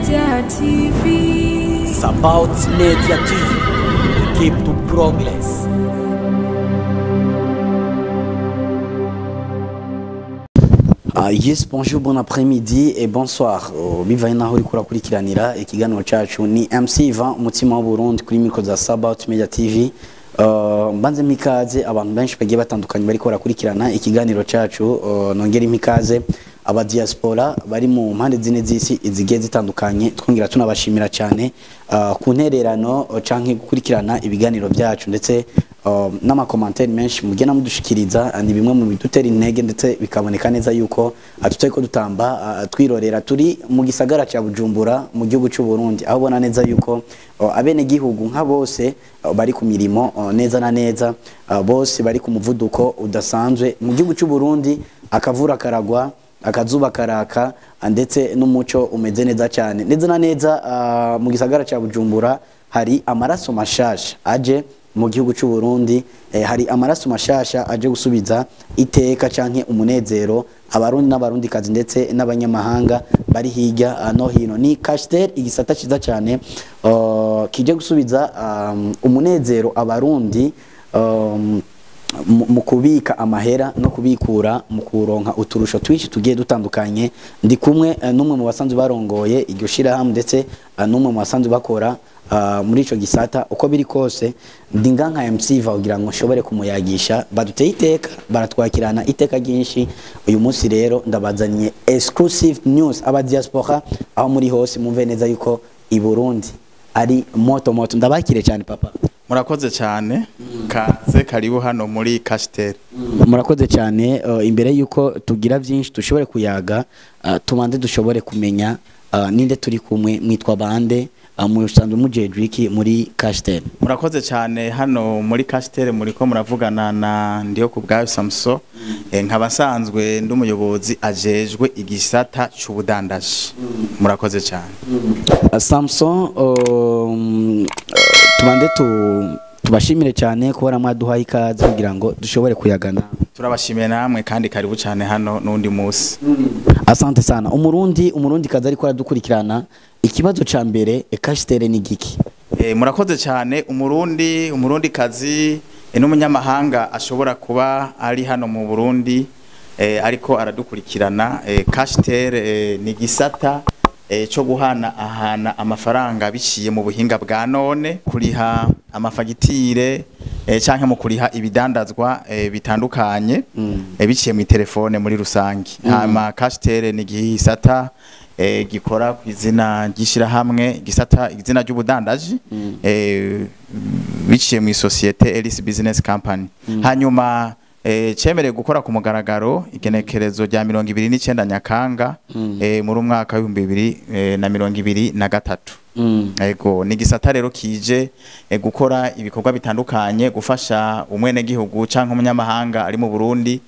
Media TV. Sabaut Media TV. We keep to progress. Yes, bonjour, bon après-midi et bonsoir. Bivanye naho uriko urakurikiranira ikiganiro cacu ni MC Ivan umutima w'Uburundi kuri micro za Sabaut Media TV. Mbanze mikaze abantu benshi bagiye batandukanye bariko barakurikirana ikiganiro cacu, nongera imikaze aba diaspora bari mu mpande zine z'isi zigiye zitandukanye, twongera tunabashimira cyane ku ntererano canke gukurikirana ibiganiro byacu ndetse n'amakomantere menshi mugena mudushikiriza, ni bimwe mu bidutera intege ndetse bikaboneka neza yuko tutariko dutamba twirorera. Turi mu gisagara ca Bujumbura mu gihugu c'u Burundi, aho ubona neza yuko abene gihugu nka bose bari ku mirimo neza na neza, bose bari ku muvuduko udasanzwe mu gihugu c'u Burundi. Akavura karagwa, akazuba karaka, ndetse n'umuco umeze neza cyane. Neza na neza mu gisagara ca Bujumbura hari amaraso mashasha aje mu gihugu c'u Burundi, hari amaraso mashasha aje gusubiza iteka canke umunezero abarundi n'abarundi kazi ndetse n'abanyamahanga bari hirya no hino. Ni Cashtel, igisata ciza cyane kije gusubiza umunezero abarundi mu kubika amahera no kubikura, mu kuronka uturusho twinshi tugiye dutandukanye. Ndi kumwe n'umwe mu basanzwe barongoye iryo shirahamwe ndetse n'umwe mu basanzwe bakora muri ico gisata. Uko biri kose ndi nka MC Iva kugira ngo nshobore kumuyagisha. Baduteye iteka, baratwakirana iteka ryinshi. Uyu munsi rero ndabazaniye exclusive news aba diaspora aho muri hose, mumve neza yuko i Burundi ari moto moto. Ndabakire cyane papa. Murakoze cyane, kaze karibu hano muri Cashtel. Murakoze cyane. Imbere yuko tugira byinshi dushobore kuyaga, tubanze dushobore kumenya ninde turi kumwe, mwitwa bande, musanzwe mujejwe iki muri Cashtel? Murakoze cyane. Hano muri Cashtel muriko muravugana na Ndiyo Kubwayo Samson, nkaba nsanzwe ndi umuyobozi ajejwe igisata c'ubudandaji. Murakoze cyane. Samson, tubande tubashimire cyane kubona mwaduhaye ikaze kugira ngo dushobore kuyagana. Turabashimiye namwe kandi karibu cyane hano n'undi munsi. Asante sana. Umurundi kaza ariko aradukurikirana, ikibazo ca mbere, Cashtel ni giki? Murakoze cyane. Umurundi kazi n'umunyamahanga ashobora kuba ari hano mu Burundi ariko aradukurikirana, Cashtel ni gisata cyo guhana ahana amafaranga biciye mu buhinga bwa none, kuriha amafagitire canke mu kuriha ibidandazwa bitandukanye biciye mu telefone muri rusangi. Hama Cashtel ni gisata gikora ku izina ry'ishirahamwe, gisata izina ry'ubudandaji biciye mu societe Elis Business Company. Hanyuma cemereye gukora ku mugaragaro igenekerezo rya 29 Nyakanga muri umwaka wa 2023. Ego, ni gisata rero kije gukora ibikorwa bitandukanye, gufasha umwene gihugu canke umunyamahanga ari mu Burundi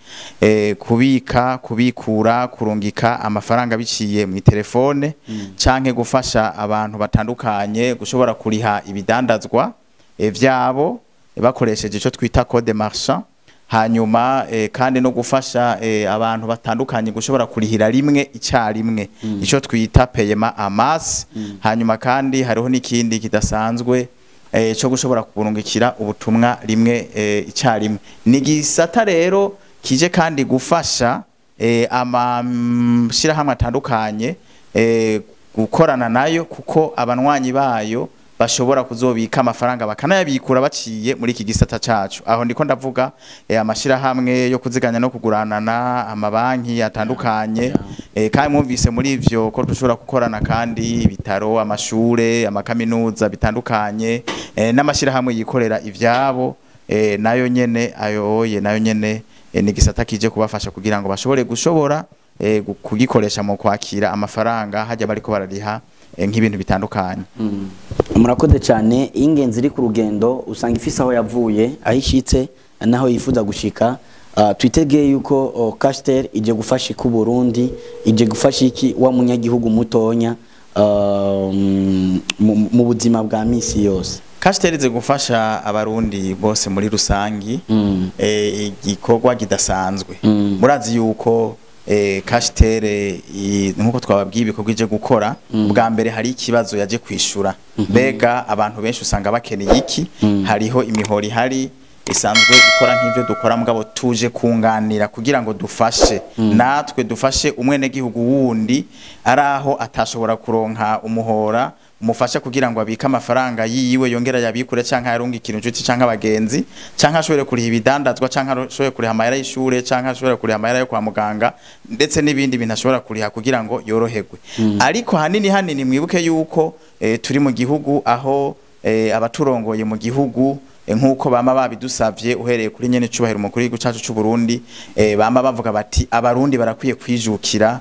kubika, kubikura, kurungika amafaranga biciye mu telefone, canke gufasha abantu batandukanye gushobora kuriha ibidandazwa vyabo bakoresheje ico twita code marchand. Hanyuma kandi no gufasha abantu batandukanye gushobora kurihira rimwe icyarimwe, ico twita paiement en masse. Hanyuma kandi hariho n'ikindi kidasanzwe cyo gushobora kurungikira ubutumwa rimwe icyarimwe. Ni gisata rero kije kandi gufasha amashirahamwe atandukanye gukorana nayo, kuko abanwanyi bayo bashobora kuzobika amafaranga bakanayabikura baciye muri iki gisata cacu. Aho ndiko ndavuga amashirahamwe yo kuziganya no kuguranana, amabanki atandukanye, kandi mwumvise muri ivyo ko dushobora gukorana kandi ibitaro, amashure, amakaminuza bitandukanye, n'amashirahamwe yikorera ivyabo, nayo nyene ayoye nayo nyene ni gisata kije kubafasha kugira ngo bashobore gushobora kugikoresha mu kwakira amafaranga hajya bariko barariha nk'ibintu bitandukanye. Murakoze cyane. Ingenzi iri ku rugendo usanga ifise aho yavuye, aho ishitse naho yifuza gushika. Twitegeye yuko Cashtel ije gufasha ku Burundi, ije gufasha iki wa munyagihugu mutonya mu buzima bwa misi yose? Cashtel ize gufasha abarundi bose muri rusangi igikorwa kidasanzwe. Murazi yuko Cashtel nkuko twababwiye ibikorwa ije gukora, bwa mbere hari ikibazo yaje kwishura. Mbega abantu benshi usanga bakeneye iki? Hariho imihoro ihari isanzwe ikora nk'ivyo dukora, mugabo tuje kunganira kugira ngo dufashe, natwe dufashe umwenegihugu wundi ari aho atashobora kuronka umuhora umufasha kugira ngo abike amafaranga yiwe, yongera yabikure canke ayarungikire inshuti canke abagenzi, canke ashobore kuriha ibidandazwa, canke ashobore kuriha amahera y'ishure, canke ashobore kuriha amahera yo kwa muganga, ndetse n'ibindi bintu ashobora kuriha kugira ngo yoroherwe. Ariko hanini hanini mwibuke yuko turi mu gihugu aho abaturongoye mu gihugu, nk'uko bama babidusavye, uhereye kuri nyene cubahiro umukuru w'igihugu cacu c'u Burundi, bama bavuga bati abarundi barakwiye kwijukira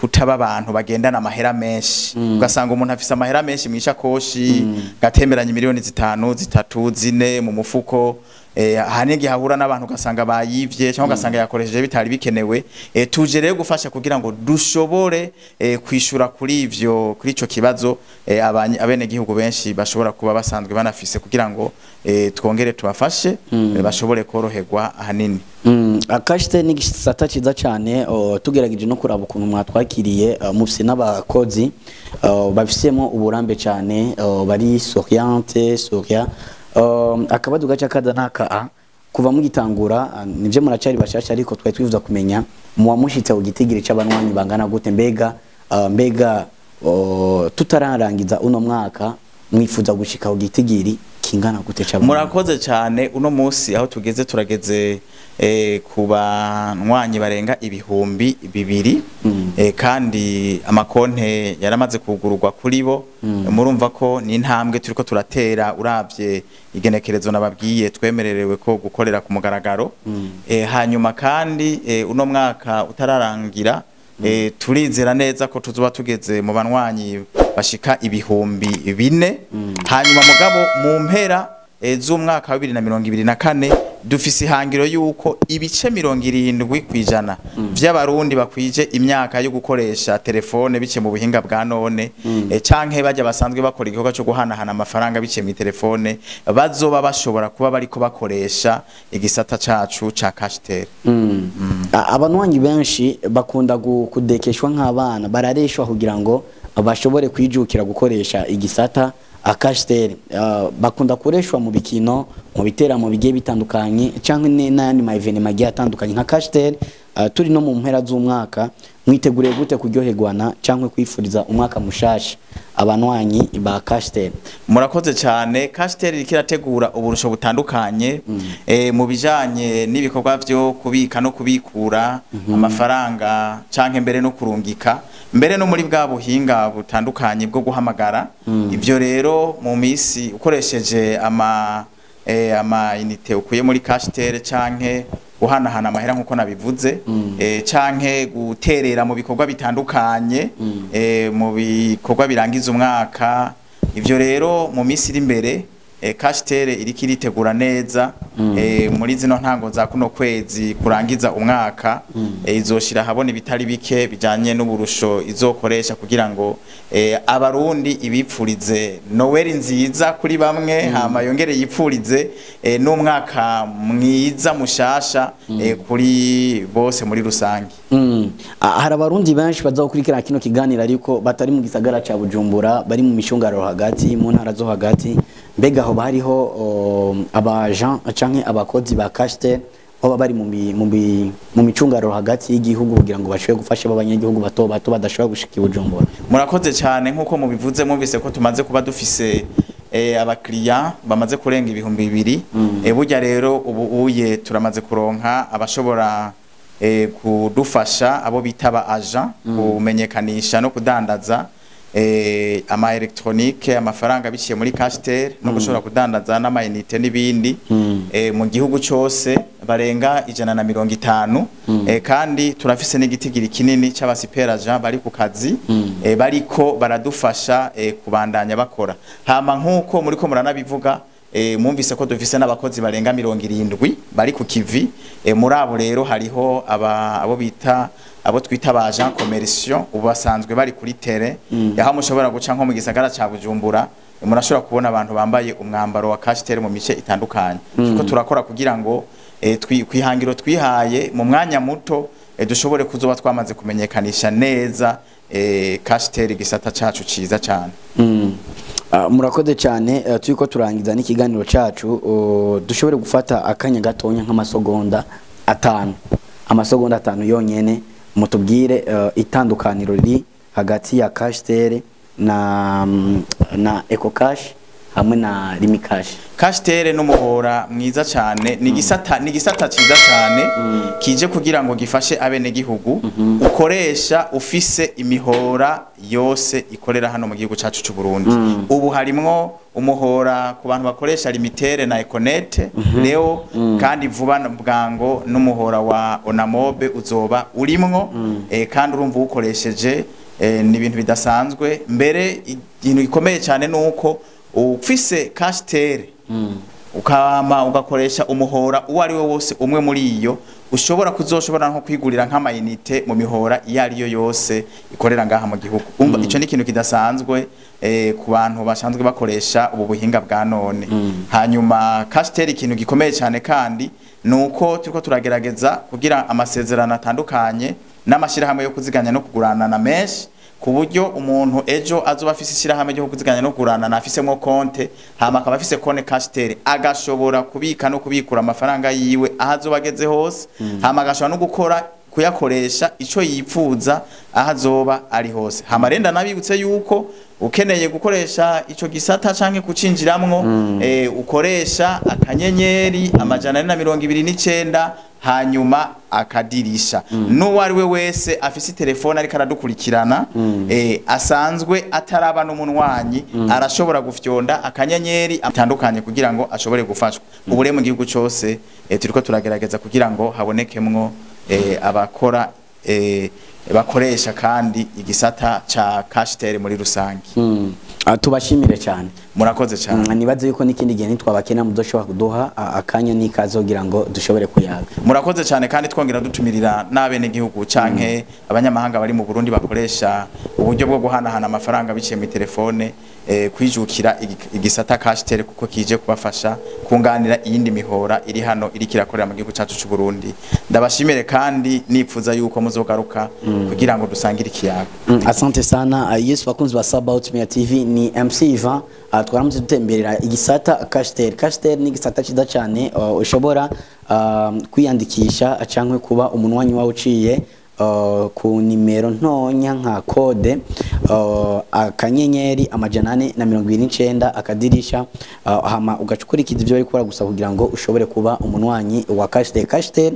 kutaba abantu bagendana amahera menshi. Ugasanga umuntu afise amahera menshi mw'ishakoshi, gatemeranya 5 miliyoni, 3, 4 mu mufuko, ahanini igihe ahura n'abantu ugasanga bayivye cyangwa ugasanga yakoresheje bitari bikenewe. Tuje rero gufasha kugira ngo dushobore kwishura kuri ivyo, kuri ico kibazo abenegihugu benshi bashobora kuba basanzwe banafise, kugira ngo twongere tubafashe, bashobore koroherwa ahanini. Cashtel ni igisata ciza cyane. Tugerageje no kuraba ukuntu mwatwakiriye, mufise n'abakozi bafisemo uburambe cyane, bari souriante sourire. Akabazo gaca kaza naka a kuva mugitangura, nivyo muracari bashasha, ariko twari twifuza kumenya muwa mushitse ku gitigiri c'abanywanyi bangana gute? Mbega tutararangiza uno mwaka mwifuza gushika ku gitigiri kingana gute c'abanywanyi? Murakoze cyane. Uno munsi aho tugeze, turageze ku banywanyi barenga 2000, kandi amakonte yaramaze kugururwa kuri bo. Murumva ko ni intambwe turiko turatera uravye igenekerezo nababwiye twemererewe ko gukorera ku mugaragaro. Hanyuma kandi uno mwaka utararangira, turizera neza ko tuzoba tugeze mu banywanyi bashika 4000. Hanyuma mugabo mu mpera z'umwaka wa 2024 dufise ihangiro yuko ibice 70% vy'abarundi bakwije imyaka yo gukoresha telefone bice mu buhinga bwa none, canke bajya basanzwe bakora igikorwa cyo guhanahana amafaranga bice mu telefone, bazoba bashobora kuba bariko bakoresha igisata cacu ca Cashtel. Abanywanyi benshi bakunda kudekeshwa nk'abana, barareshwa kugira ngo bashobore kwijukira gukoresha igisata Cashtel. Bakunda kureshwa mu bikino, mu biteramo bigiye bitandukanye, cyangwa n'ayandi ma événements agiye atandukanye. Nka Cashtel, turi no mu mpera z'umwaka, mwiteguriye gute kuryoherwana cyangwa kwifuriza umwaka mushasha abanywanyi ba Cashtel? Murakoze cyane. Cashtel iriko irategura uburusho butandukanye mu bijanye n'ibikorwa vyo kubika no kubikura amafaranga, canke mbere no kurungika, mbere no muri bwa buhinga butandukanye bwo guhamagara. Ivyo rero mu misi ukoresheje ama unités ukuye muri Cashtel, canke guhanahana amahera nkuko nabivuze, canke guterera mu bikorwa bitandukanye, mu bikorwa birangiza umwaka. Ivyo rero mu misi iri imbere, Cashtel iriko iritegura neza, muri zino ntango za kuno kwezi kurangiza umwaka, izoshira ahabona ibitari bike bijanye n'uburusho izokoresha kugira ngo abarundi ibipfurize Noel nziza kuri bamwe, hama yongere yipfurize n'umwaka mwiza mushasha kuri bose muri rusange. Hari abarundi benshi bazakurikirana kino kiganiro ariko batari mu gisagara ca Bujumbura, bari mu mishungararo hagati, mu ntara zo hagati. Mbega aho hariho aba agent canke abakozi ba Cashtel baba bari mu micungararo hagati y'igihugu kugira ngo bashobore gufasha abanyagihugu bato bato badashobora gushika i Bujumbura? Murakoze cyane. Nk'uko mubivuze, mwumvise ko tumaze kuba dufise abakiriya bamaze kurenga 2000. Burya rero ubu uye turamaze kuronka abashobora kudufasha, abo bita ba agent, kumenyekanisha no kudandaza ama électronique, amafaranga biciye muri Cashtel, no gushobora kudandaza n'ama unités n'ibindi, mu gihugu cose barenga 150. Kandi turafise n'igitigiri kinini c'aba super agent bari ku kazi, bariko baradufasha kubandanya bakora. Hama nk'uko muriko muranabivuga, mwumvise ko dufise n'abakozi barenga 70 bari ku kivi. Muri abo rero hariho abo bita, abo twita ba agent commerciaux, ubu basanzwe bari kuri terrain, aho mushobora guca nko mu gisagara ca Bujumbura, murashobora kubona abantu bambaye umwambaro wa Cashtel mu mice itandukanye. Kuko turakora kugira ngo kwihangiro twihaye mu mwanya muto. dushobore kuzoba twamaze kumenyekanisha neza Cashtel, igisata cacu ciza cyane. Murakoze cyane. Turiko turangiza n'ikiganiro cacu, dushobore gufata akanya gatonya nk'amasegonda 5, amasegonda 5 yonyene, mutubwire itandukaniro riri hagati ya Cashtel na EcoCash hamwe na Lumicash. Cashtel n'umuhora mwiza cyane, ni igisata ciza cyane kije kugira ngo gifashe abenegihugu. Ukoresha ufise imihora yose ikorera hano mu gihugu cacu c'u Burundi. Ubu harimwo umuhora ku bantu bakoresha Lumitel na Econet leo, kandi vuba bwango n'umuhora wa Onamob uzoba urimwo. Kandi urumva ukoresheje ni ibintu bidasanzwe. Mbere ikintu gikomeye cyane nuko ufise Cashtel ukama ugakoresha umuhora uwo ari we wose umwe muri iyo, ushobora kuzoshobora nko kwigurira nk'amayinite mu mihora iyo ari yo yose ikorera ngaha mu gihugu. Umva, ico ni ikintu kidasanzwe ku bantu basanzwe bakoresha ubu buhinga bwa none. Hanyuma Cashtel, ikintu gikomeye cyane kandi nuko turiko turagerageza kugira amasezerano atandukanye n'amashirahamwe yo kuziganya no kugurana na menshi, ku buryo umuntu ejo azoba afise ishyirahamwe ryo kuziganya no kugurana na afisemwo konte, hama akaba afise konte Cashtel, agashobora kubika no kubikura amafaranga yiwe aho azoba ageze hose, hama agashobora no gukora kuyakoresha ico yipfuza aho azoba ari hose. Hama renda nabibutse yuko ukeneye gukoresha ico gisata canke kucinjiramwo, ukoresha *429 hanyuma akadirisha. N'uwo ari we wese afise telefone ariko aradukurikirana, asanzwe ataraba n'umunwanyi, arashobora gufyonda akanyenyeri atandukanye kugira ngo ashobore gufashwa. Ubu rero mu gihugu cose turiko turagerageza kugira ngo habonekemwo abakora bakoresha kandi igisata ca Cashtel muri rusange. Tubashimire cyane. Murakoze cyane. Nibaze yuko n'ikindi gihe nitwabakena muzoshobora kuduha akanya n'ikaze kugira ngo dushobore kuyaga. Murakoze cyane, kandi twongera dutumirira n'abenegihugu canke abanyamahanga bari mu Burundi bakoresha uburyo bwo guhanahana amafaranga biciye mu telefone kwijukira igisata Cashtel, kuko kije kubafasha kunganira iyindi mihora iri hano iri kirakorera mu gihugu cacu c'u Burundi. Ndabashimire kandi nipfuza yuko muzogaruka kugira ngo dusangire ikiyago. Asante sana. Yes, bakunzi ba Sabaut Media TV, ni MC Ivan. Twaramutse dutemberera igisata Cashtel. Cashtel ni igisata ciza cyane, ushobora kwiyandikisha cyangwa kuba umunwanyi wawe uciye ku nimero ntonya nka code *429 akadirisha, hama ugacukurikiza ibyo bari gukora gusa kugira ngo ushobore kuba umunwanyi wa Cashtel. Cashtel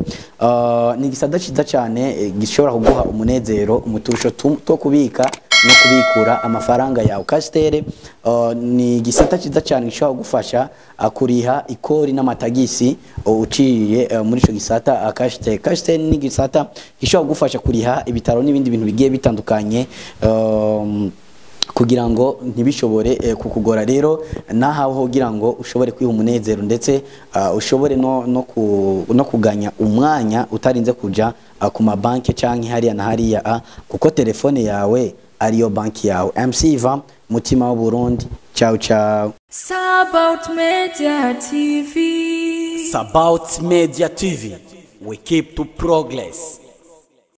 ni igisata ciza cyane, gishobora kuguha umunezero umutusho two kubika no kubikura amafaranga yawe. Cashtel ni igisata ciza cyane gishobora kugufasha kuriha ikori n'amatagisi uciye muri ico gisata Cashtel. Cashtel ni igisata gishobora kugufasha kuriha ibitaro n'ibindi bintu bigiye bitandukanye, kugira ngo ntibishobore kukugora. Rero nahawe kugira ngo ushobore kwiha umunezero, ndetse ushobore no kuganya umwanya utarinze kuja ku mabanki canke hariya na hariya, kuko telefone yawe ariyo banki yawe. MC Ivan, mutima w'u Burundi. Ciao ciao. Sabaut Media TV. Sabaut Media TV. We keep to progress.